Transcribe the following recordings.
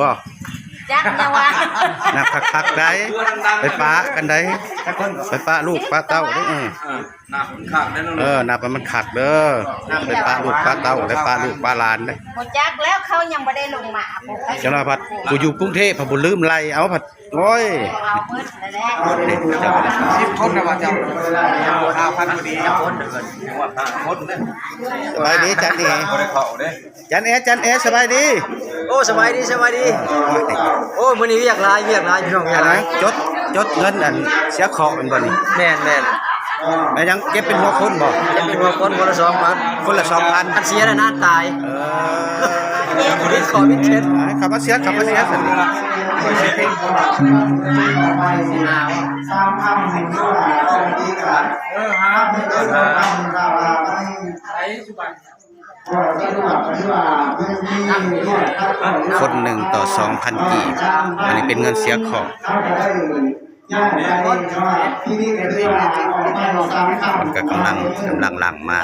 ບໍ່? ຈັກແນວວ່າ ນັບຄັກໆໄດ໋ ໄປປະກັນໄດ໋ ໄປປະລູກປະເຕົ້າເດ້. ເອີ ເອີ ນັບມັນຄັກເດີ ເອີ ນັບໃຫ້ມັນຄັກເດີ ໄປປະລູກປະເຕົ້າ ໄປປະລູກປະຫຼານເດ້. ບໍ່ຈັກແລ້ວ ເຂົາຍັງບໍ່ໄດ້ລົງມາ. ຈັກໜ້ອຍພັດຜູ້ຢູ່ກຸງເທບພັດບໍ່ລືມໄລ່ເອົາພັດ ໂອ້ຍ ເອົາໝົດແລ້ວແຫຼະ ເດ້ ເຈົ້າກໍໄດ້ ສິບຄົນນະວ່າເຈົ້າ ຫ້າພັນພໍດີ ຄົນເດີ ຍັງວ່າຫ້າຄົນເດ້. ສະບາຍດີ ຈັນເອ ບໍ່ໄດ້ເຂົ້າເດ້. ຈັນເອ ຈັນເອ ສະບາຍດີ. ໂອ້ ສະບາຍດີ ສະບາຍດີ. ໂອ້ຍ ມື້ນີ້ວຽກຫຼາຍ ວຽກຫຼາຍ ພີ່ນ້ອງ ວຽກຫຼາຍ. ຈົດ ຈົດເງິນອັນເສຍເຄາະແມ່ນບໍ່ນີ້? ແມ່ນໆ. ແມ່ນຫຍັງ ເກັບເປັນຫົວຄົນບໍ່? ເກັບເປັນຫົວຄົນ ຄົນລະສອງພັນ ຄົນລະສອງພັນ. ຄັນເສຍແລ້ວນານຕາຍ. ເອີ ເກັບເປັນຂອງເກັບ ໃຫ້ເຂົາມາເສຍ ເຂົາມາເສຍຊັ້ນ. ຄົນໜຶ່ງຕໍ່ສອງພັນກີບ ອັນນີ້ເປັນເງິນເສຍເຄາະ. ມັນກໍກຳລັງ ກຳລັງຫຼັ່ງມາ.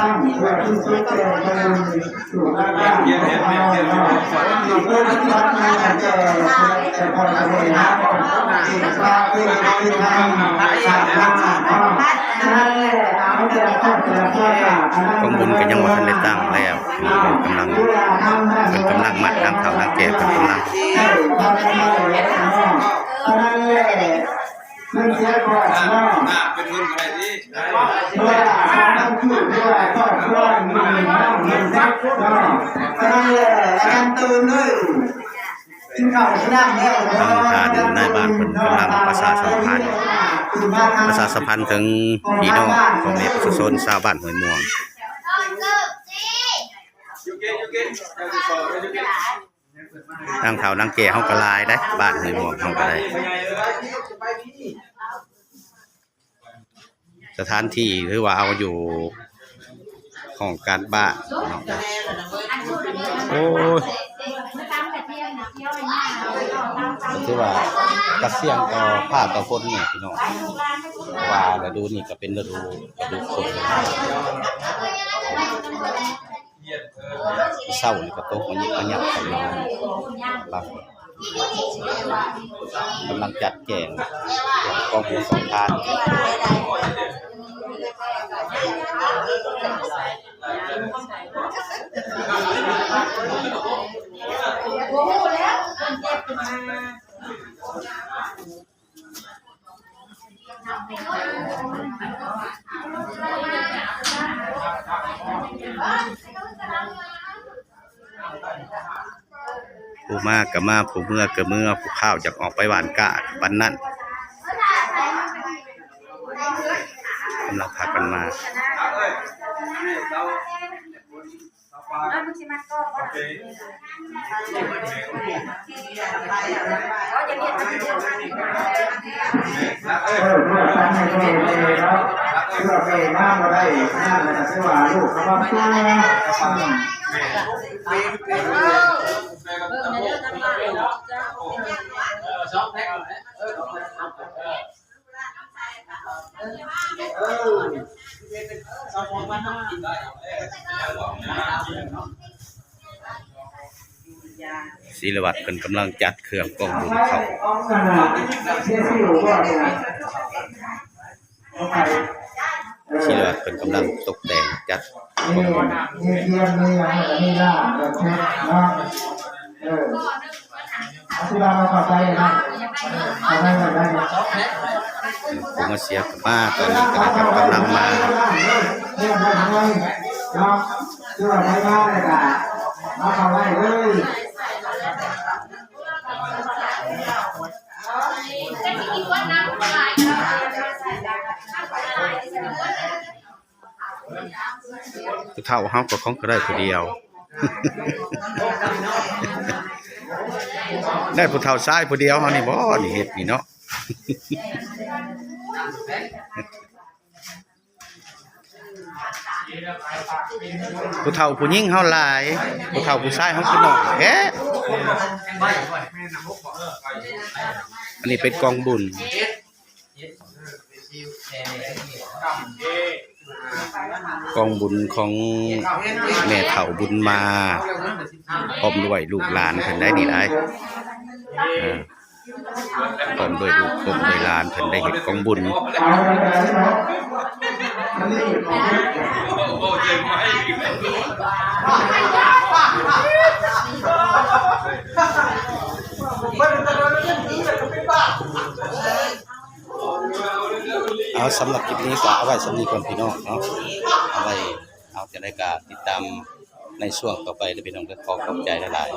ກອງບຸນກໍຍັງບໍ່ທັນໄດ້ຕັ້ງແລ້ວ ກຳລັງ ເພິ່ນກຳລັງມັດນາງເຖົ້ານາງແກ່ ເພິ່ນກຳລັງ ມັນເສຍກ່ອນເນາະ ເພາະວ່າມັນຄືເພາະວ່າຄອບຄົວໜຶ່ງເນາະ ມັນຈັກເນາະ. ສະນັ້ນແຫຼະ ອາຈານຕື່ນເອີຍ ກິນເຂົ້າກິນນ້ຳແລ້ວເນາະ. ທາງທ່ານນາຍບ້ານເພິ່ນກຳລັງປະຊາສຳພັນ ປະຊາສຳພັນເຖິງພີ່ນ້ອງພໍ່ແມ່ປະຊາຊົນຊາວບ້ານຫ້ວຍມ່ວງ. ນາງເຖົ້ານາງແກ່ເຮົາກໍຫຼາຍເດ້ ບ້ານຫ້ວຍມ່ວງເຮົາກໍໄດ້ ສະຖານທີ່ຖືວ່າເຮົາຢູ່ຫ້ອງການບ້ານເນາະ. ໂອ້ຍ ຖືວ່າກະສ່ຽງຕໍ່ຟ້າຕໍ່ຝົນນີ້ພີ່ນ້ອງ ເພາະວ່າລະດູນີ້ກໍເປັນລະດູ ລະດູຝົນ. ເຊົ້ານີ້ກໍຕົກມາຍິບມາຍັບກັນເນາະ ກຳລັງຈັດແຈງກອງບຸນກອງທານ. ຜູ້ມາກໍມາ ຜູ້ເມືອກໍເມືອ ຜູ້ພ້າວຢາກອອກໄປຫວ່ານກ້າປານນັ້ນ ກຳລັງພາກັນມາ. ເອົາ ມຶງຊິມາກໍບໍ່ ເອົາຈະເຮັດໃຫ້ເຮົາ ເອີ ເມື່ອຕັດໃຫ້ແມ່ເນາະ ເພື່ອແມ່ມາບໍ່ໄດ້ ນັ້ນແຫຼະ ຄືວ່າລູກເຂົາມາເພື່ອ ເອີ ເບິ່ງແດ່ເດີ ເອີ ສອງແພັກ ເອີ ເອີ ສີລະວັດເພິ່ນກຳລັງຈັດເຄື່ອງກອງບຸນເຂົ້າ ສີລະວັດເພິ່ນກຳລັງຕົກແຕ່ງຈັດກອງບຸນ ມີທຽນ ມີຫຍັງ ມີລາບ ແບບເພັດເນາະ ເອີ ອະທິບາຍເຂົ້າໃຈນະ ເຂົ້າໃຈໄດ້ ຜູ້ມາເສຍກໍມາ ຕອນນີ້ກໍກຳລັງມາ ເນາະ ຄືວ່າໃຜມາແລ້ວກໍມາເຂົ້າໄວ້ເລີຍ. ຜູ້ເຖົ້າເຮົາກໍຄົງຈະໄດ້ຜູ້ດຽວ ໄດ້ຜູ້ເຖົ້າຊາຍຜູ້ດຽວເຮົານີ້ບໍ ນີ້ເຮັດນີ້ເນາະ ຜູ້ເຖົ້າຜູ້ຍິງເຮົາຫຼາຍ ຜູ້ເຖົ້າຜູ້ຊາຍເຮົາຄືໜ້ອຍແທ້. ອັນນີ້ເປັນກອງບຸນ ກອງບຸນຂອງແມ່ເຖົ້າບຸນມາ ພ້ອມດ້ວຍລູກຫຼານເພິ່ນໄດ໋ນີ້ໄດ໋ ເອີ ພ້ອມດ້ວຍລູກ ພ້ອມດ້ວຍຫຼານ ເພິ່ນໄດ້ເຮັດກອງບຸນ. ເອົາ ສຳລັບຄລິບນີ້ກໍເອົາໄວ້ສ່ຳນີ້ກ່ອນພີ່ນ້ອງເນາະ ເອົາໄວ້ ເອົາ ຈັ່ງໃດກໍຕິດຕາມໃນຊ່ວງຕໍ່ໄປເດີພີ່ນ້ອງເດີ ຂໍຂອບໃຈຫຼາຍໆ.